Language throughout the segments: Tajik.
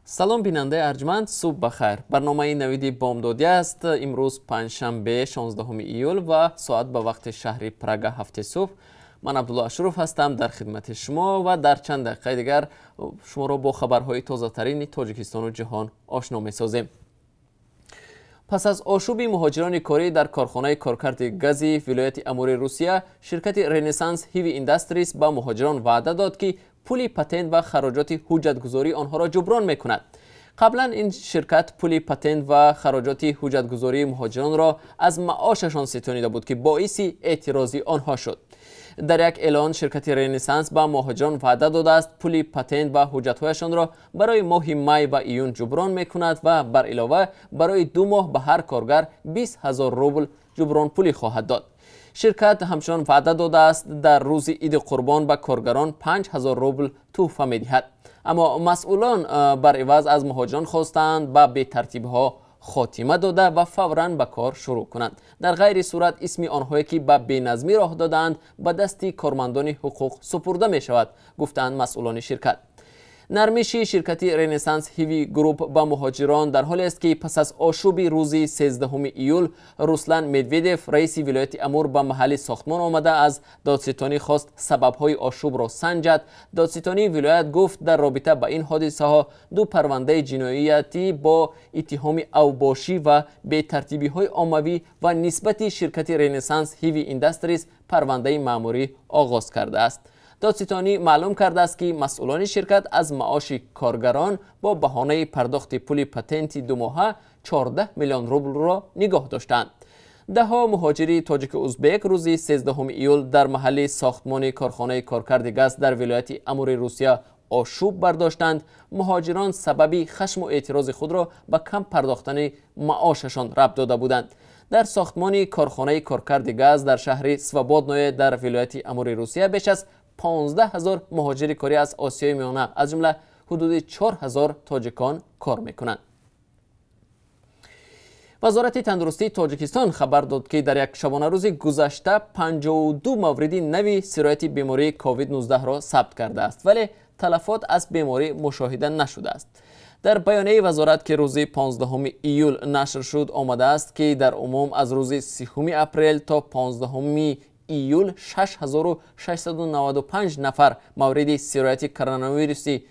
Салом, бинандаи арҷманд, субҳ бахайр. Барномаи «Навиди бомдодӣ» аст. Имрӯз панҷшанбе, 16 июл ва соат ба вақти шаҳри Прага 7 субҳ. Ман Абдулло Ашуров ҳастам дар хидмати шумо ва дар чанд дақиқаи дигар шуморо бо хабарҳои тозатарини Тоҷикистону ҷаҳон ошно месозем. Пас аз ошӯби муҳоҷирони корӣ дар корхонаи коркарди гази вилояти Амури Русия, ширкати «Ренессанс Heavy Industries» ба муҳоҷирон ваъда дод, ки пули патент ва хароҷоти ҳуҷҷатгузории онҳоро ҷуброн мекунад. Қаблан ин ширкат пули патент ва хароҷоти ҳуҷҷатгузории муҳоҷиронро аз маошашон ситонида буд, ки боиси эътирози онҳо шуд. Дар як эълон ширкати «Ренессанс» ба муҳоҷирон ваъда додааст, пули патент ва ҳуҷҷатҳояшонро барои моҳи май ва июн ҷуброн мекунад ва бар илова барои 2 моҳ ба ҳар коргар 20 000 рубл ҷубронпулӣ хоҳад дод. Ширкат ҳамчунон ваъда додааст, дар рӯзи Иди Қурбон ба коргарон 5000 рубл тӯҳфа медиҳад. Аммо масъулон бар иваз аз муҳоҷирон хостанд, ба бетартибҳо хотима дода ва фавран ба кор шурӯъ кунанд. Дар ғайри сурат исми онҳое, ки ба беназмӣ роҳ додаанд, ба дасти кормандони ҳуқуқ супурда мешавад, гуфтанд масъулони ширкат. Нармиши ширкати «Ренессанс Heavy Group» ба муҳоҷирон дар ҳолест, ки пас аз ошӯби рӯзи 13 июл Руслан Медведев, раиси вилояти Амур, ба маҳалли сохтмон омада, аз додситонӣ хост, сабабҳои ошӯбро санҷад. Додситонии вилоят гуфт, дар робита ба ин ҳодисаҳо ду парвандаи ҷиноятӣ бо иттиҳоми авбошӣ ва бетартибиҳои оммавӣ ва нисбати ширкати «Ренессанс Heavy Industries» парвандаи маъмурӣ оғоз кардааст. Додситонӣ маълум кардааст, ки масъулони ширкат аз маоши коргарон бо баҳонаи пардохти пули патенти думоҳа 14 миллион рублро нигоҳ доштаанд. Даҳҳо муҳоҷири тоҷику узбек рӯзи 13 июл дар маҳалли сохтмони корхонаи коркарди газ дар вилояти Амури Русия ошӯб бардоштанд. Муҳоҷирон сабаби хашму эътирози худро ба кам пардохтани маошашон рабт дода буданд. Дар сохтмони корхонаи коркарди газ дар шаҳри Свободное дар вилояти Амури Русия беш аз 15 ҳазор муҳоҷири корӣ аз Осиёи Миёна, аз ҷумла ҳудуди 4 ҳазор тоҷикон кор мекунанд. Вазорати тандурустии Тоҷикистон хабар дод, ки дар як шабонарӯзи гузашта 52 мавриди нави сирояти бемории COVID-19-ро сабт кардааст, вале талафот аз беморӣ мушоҳида нашудааст. Дар баёнияи вазорат, ки рӯзи 15 июл нашр шуд, омадааст, ки дар умум аз рӯзи 30 апрел то 15 июл 6695 нафар мавриди сирояти коронавируси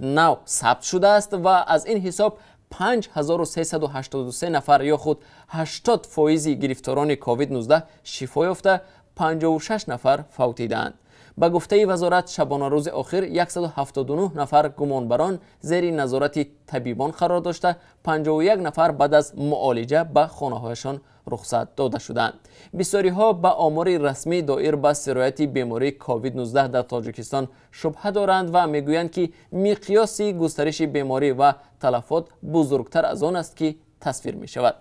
нав сабт шудааст ва аз ин ҳисоб 5383 нафар ё худ 80% гирифторони COVID-19 шифо ёфта, 56 нафар фавтидаанд. Ба гуфтаи вазорат, шабонарӯзи охир 179 нафар гумонбарон зери назорати табибон қарор дошта, 51 нафар баъд аз муолиҷа ба хонаҳояшон рухсат дода шуданд. Бисёриҳо ба омори расмӣ доир ба сирояти бемории COVID-19 дар Тоҷикистон шубҳа доранд ва мегӯянд, ки миқёси густариши беморӣ ва талафот бузургтар аз он аст, ки тасвир мешавад.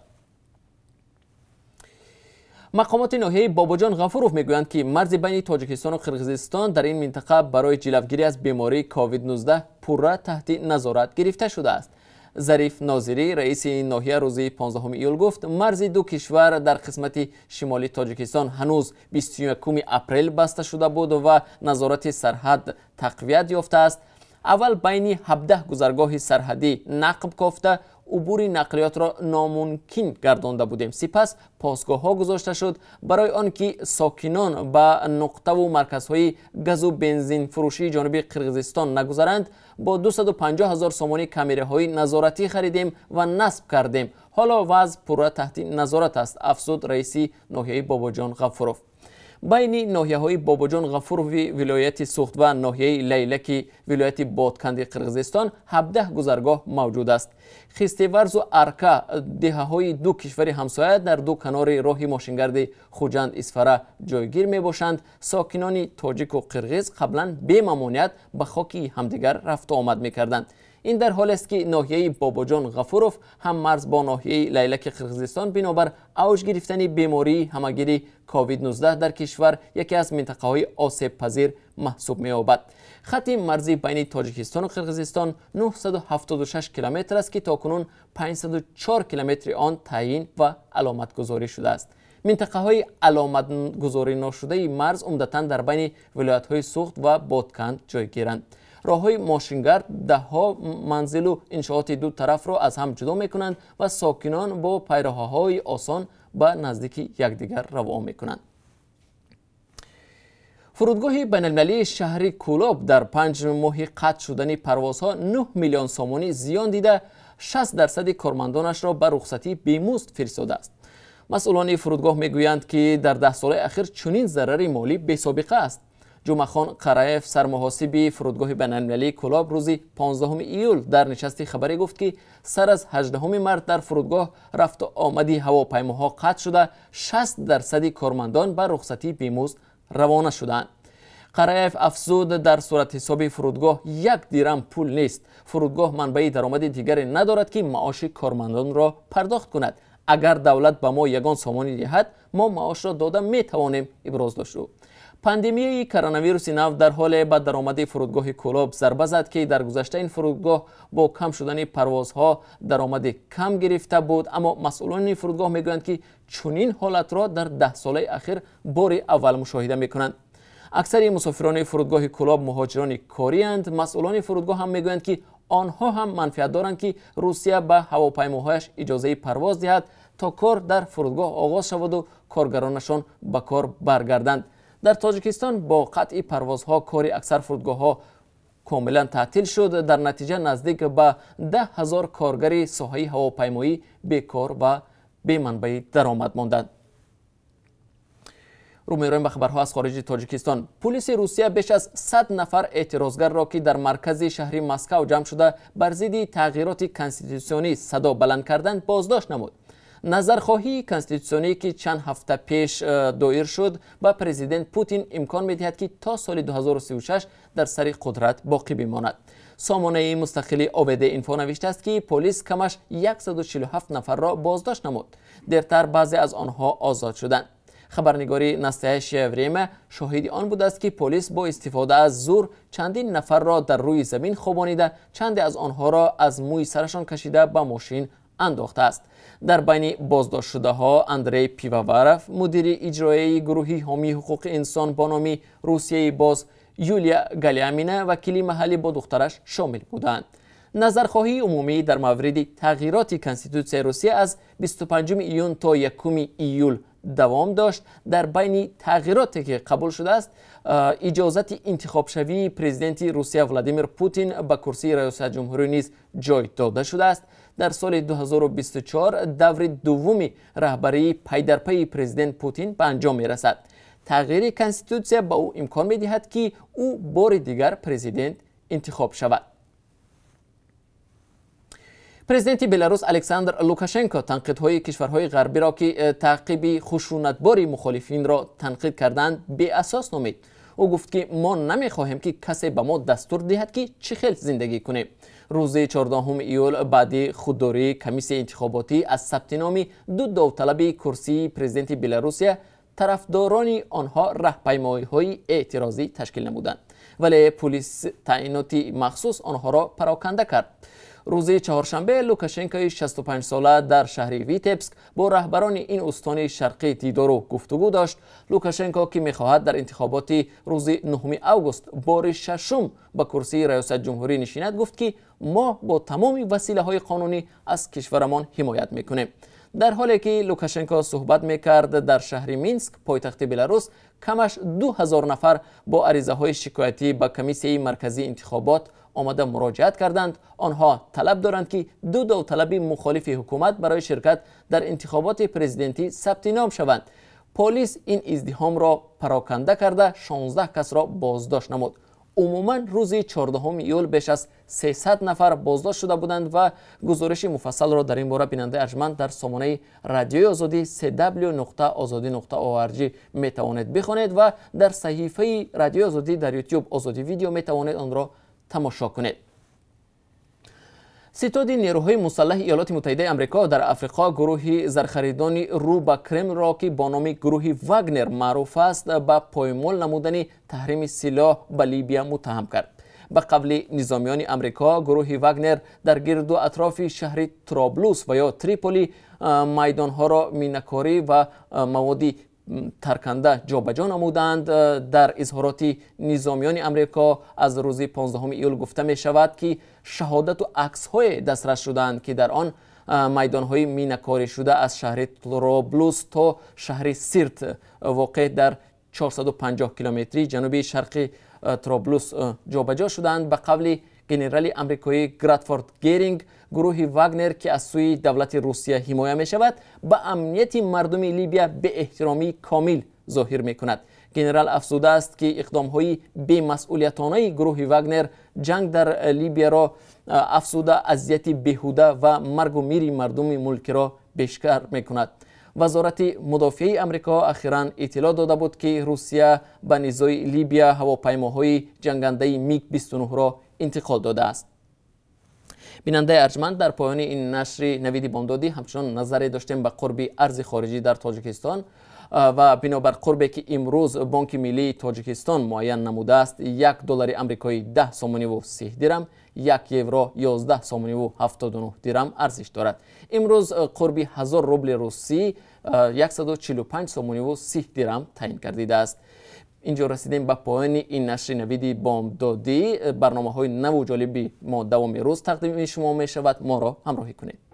Мақомоти ноҳияи Бобоҷон Ғафуров мегӯянд, ки марзи байни Тоҷикистону Қирғизистон дар ин минтақа барои ҷилавгирӣ аз бемории COVID-19 пурра таҳти назорат гирифта шудааст. Зариф Нозирӣ, раиси ин ноҳия, рӯзи 15 июл гуфт, марзи ду кишвар дар қисмати шимоли Тоҷикистон ҳанӯз 21 апрел баста шуда буд ва назорати сарҳад тақвият ёфтааст. Аввал байни 17 гузаргоҳи сарҳадӣ нақб кофта, убури нақлиётро номумкин гардонда будем. Сипас посгоҳҳо гузошта шуд, барои он ки сокинон ба нуқтаву марказҳои газу бензинфурӯшии ҷонуби Қирғизистон нагузаранд. Бо 250 ҳазор сомонӣ камераҳои назоратӣ харидем ва насб кардем. Ҳоло вазъ пурра таҳти назорат аст, афзуд раиси ноҳияи Бобоҷон Ғафуров. Байни ноҳияҳои Бобоҷон Ғафурови вилояти Суғд ва ноҳияи Лайлаки вилояти Ботканди Қирғизистон 17 гузаргоҳ мавҷуд аст. Хистеварзу Арка, деҳаҳои ду кишвари ҳамсоя, дар ду канори роҳи мошингарди Хуҷанд Исфара ҷойгир мебошанд. Сокинони тоҷику қирғиз қаблан бемамоният ба хоки ҳамдигар рафту омад мекарданд. Ин дар ҳолест, ки ноҳияи Бобоҷон Ғафуров ҳам марз бо ноҳияи Лайлаки Қирғизистон бинобар авҷ гирифтани бемории ҳамагири COVID-19 дар кишвар яке аз минтақаҳои осебпазир маҳсуб меёбад. Хатти марзи байни Тоҷикистону Қирғизистон 976 километр аст, ки то кунун 504 километри он таъйин ва аломатгузорӣ шудааст. Минтақаҳои аломатгузорӣ ношудаи марз умдатан дар байни вилоятҳои Суғд ва Ботканд ҷойгиранд. Роҳҳои мошингард даҳҳо манзилу иншооти ду тарафро аз ҳам ҷудо мекунанд ва сокинон бо пайроҳаҳои осон ба наздики якдигар равон мекунанд. Фурудгоҳи байналмилалии шаҳри Кӯлоб дар 5 моҳи қатъ шудани парвозҳо 9 миллион сомонӣ зиён дида, 60% кормандонашро ба рухсатии бемузд фиристодааст. Масъулони фурудгоҳ мегӯянд, ки дар 10 солаи ахир чунин зарари молӣ бесобиқа аст. Ҷумъахон Қараев, сармуҳосиби фурудгоҳи байналмилалии Кӯлоб, рӯзи 15 июл дар нишасти хабарӣ гуфт, ки сар аз 18 март дар фурудгоҳ рафту омади ҳавопаймоҳо қатъ шуда, 60% кормандон ба рухсатии бемузд равона шудаанд. Қараев афзуд, дар суратҳисоби фурудгоҳ як дирам пул нест. Фурудгоҳ манбаи даромади дигаре надорад, ки маоши кормандонро пардохт кунад. Агар давлат ба мо ягон сомонӣ диҳад, мо маошро дода метавонем, иброз дошт ӯ. Пандемияи коронавируси нав дар ҳоле ба даромади фурудгоҳи Кӯлоб зарба зад, ки дар гузашта ин фурудгоҳ бо кам шудани парвозҳо даромади кам гирифта буд. Аммо масъулони фурудгоҳ мегӯянд, ки чунин ҳолатро дар 10 солаи ахир бори аввал мушоҳида мекунанд. Аксари мусофирони фурудгоҳи Кӯлоб муҳоҷирони корианд. Масъулони фурудгоҳ ҳам мегӯянд, ки онҳо ҳам манфиат доранд, ки Русия ба ҳавопаймоҳояш иҷозаи парвоз диҳад, то кор дар фурудгоҳ оғоз шаваду коргаронашон ба кор баргарданд. Дар Тоҷикистон бо қатъи парвозҳо кори аксар фурудгоҳҳо комилан таътил шуд. Дар натиҷа наздик ба 10 000 коргари соҳаи ҳавопаймоӣ бекор ва беманбаи даромад монданд. Рӯ меорем ба хабарҳо аз хориҷи Тоҷикистон. Пулиси Русия беш аз 100 нафар эътирозгарро, ки дар маркази шаҳри Москав ҷамъ шуда, бар зидди тағйироти конститутсионӣ садо баланд карданд, боздошт намуд. Назархоҳии конститутсионӣ, ки чанд ҳафта пеш доир шуд, ба президент Путин имкон медиҳад, ки то соли 2036 дар сари қудрат боқӣ бимонад. Сомонаи мустақили ОВД Инфо навиштааст, ки полис камаш 147 нафарро боздошт намуд. Дертар баъзе аз онҳо озод шуданд. Хабарнигори «Настоящее время» шоҳиди он будааст, ки полис бо истифода аз зур чандин нафарро дар рӯи замин хобонида, чанде аз онҳоро аз мӯи сарашон кашида, ба мошин андохтааст. Дар байни боздоштшудаҳо Андрей Пивоваров, мудири иҷроияи гурӯҳи ҳомии ҳуқуқи инсон бо номи «Русияи боз», Юлия Галямина, вакили маҳаллӣ бо духтараш шомил буданд. Назархоҳии умумӣ дар мавриди тағйироти конститутсияи Русия аз 25 июн то 1 июл давом дошт. Дар байни тағйироте, ки қабул шудааст, иҷозати интихобшавии президенти Русия Владимир Путин ба курсии раёсатҷумҳурӣ низ ҷой дода шудааст. Дар соли 2024 даври дуввуми раҳбарии пайдарпайи президент Путин ба анҷом мерасад. Тағйири конститутсия ба ӯ имкон медиҳад, ки ӯ бори дигар президент интихоб шавад. Президенти Беларус Александр Лукашенко танқидҳои кишварҳои ғарбиро, ки таъқиби хушунатбори мухолифинро танқид карданд, беасос номид. Ӯ гуфт, ки мо намехоҳем, ки касе ба мо дастур диҳад, ки чӣ хел зиндагӣ кунем. Рӯзи 14 июл баъди худдории комиссияи интихоботӣ аз сабти номи ду довталаби курсии президенти Беларусия, тарафдорони онҳо раҳпаймоиҳои эътирозӣ ташкил намуданд, вале пулис таъиноти махсус онҳоро пароканда кард. Рӯзи чаҳоршанбе Лукашенкои 65сола дар шаҳри Витебск бо раҳбарони ин устони шарқӣ дидору гуфтугӯ дошт. Лукашенко, ки мехоҳад дар интихоботи рӯзи 9 август бори шашум ба курсии раёсатҷумҳурӣ нишинад, гуфт, ки мо бо тамоми василаҳои қонунӣ аз кишварамон ҳимоят мекунем. Дар ҳоле ки Лукашенко суҳбат мекард, дар шаҳри Минск, пойтахти Беларус, камаш 2000 нафар бо аризаҳои шикоятӣ ба Комиссияи марказии интихобот омада муроҷиат карданд. Онҳо талаб доранд, ки ду довталаби мухолифи ҳукумат барои ширкат дар интихоботи президентӣ сабти ном шаванд. Полис ин издиҳомро пароканда карда, 16 касро боздошт намуд. Умуман рӯзи 14 июл беш аз 300 нафар боздошт шуда буданд ва гузориши муфассалро дар ин бора, бинандаи арҷманд, дар сомонаи Радиои Озодӣ cw.ozodi.org метавонед бихонед ва дар саҳифаи Радиои Озодӣ дар Ютуб, Озодӣ Видео, метавонед онро тамошо кунед. Ситоди нерӯҳои мусаллаҳи Иёлоти Муттаҳидаи Амрико дар Африқо гурӯҳи зархаридони рӯ ба Кремлро, ки бо номи гурӯҳи Вагнер маъруф аст, ба поймол намудани таҳрими силоҳ ба Либия муттаҳам кард. Ба қавли низомиёни Амрико, гурӯҳи Вагнер дар гирду атрофи шаҳри Троблус ва ё Триполи майдонҳоро минакорӣ ва маводи тарканда ҷобаҷо намуданд. Дар изҳороти низомиёни Амрико аз рӯзи 15 июл гуфта мешавад, ки шаҳодату аксҳое дастрас шуданд, ки дар он майдонҳои минакоришуда аз шаҳри Троблус то шаҳри Сирт, воқеъ дар 450 километри ҷануби шарқи Троблус, ҷобаҷо шуданд. Ба қавли генерали амрикоӣ Гратфорд Геринг, гурӯҳи Вагнер, ки аз сӯи давлати Русия ҳимоя мешавад, ба амнияти мардуми Либия беэҳтиромии комил зоҳир мекунад. Генерал афзудааст, ки иқдомҳои бемасъулиятонаи гурӯҳи Вагнер ҷанг дар Либияро афзуда, азияти беҳуда ва маргу мири мардуми мулкиро бештар мекунад. Вазорати мудофиаи Амрико ахиран иттилоъ дода буд, ки Русия ба низои Либия ҳавопаймоҳои ҷангандаи МиГ 29-ро интиқол додааст. Бинандаи арҷманд, дар поёни ин нашри Навиди бомдодӣ ҳамчунон назаре доштем ба қурби арзи хориҷӣ дар Тоҷикистон. Ва бинобар қурбе, ки имрӯз Бонки миллии Тоҷикистон муайян намудааст, 1 доллари амрикоӣ 10 сомониву 30 дирам, 1 евро 11 сомониву 79 дирам арзиш дорад. Имрӯз қурби 1000 рубли русӣ 145 сомониву 30 дирам таъин гардидааст. Инҷо расидем ба поёни ин нашри Навиди бомдодӣ. Барномаҳои наву ҷолиби мо давоми рӯз тақдими шумо мешавад. Моро ҳамроҳӣ кунед.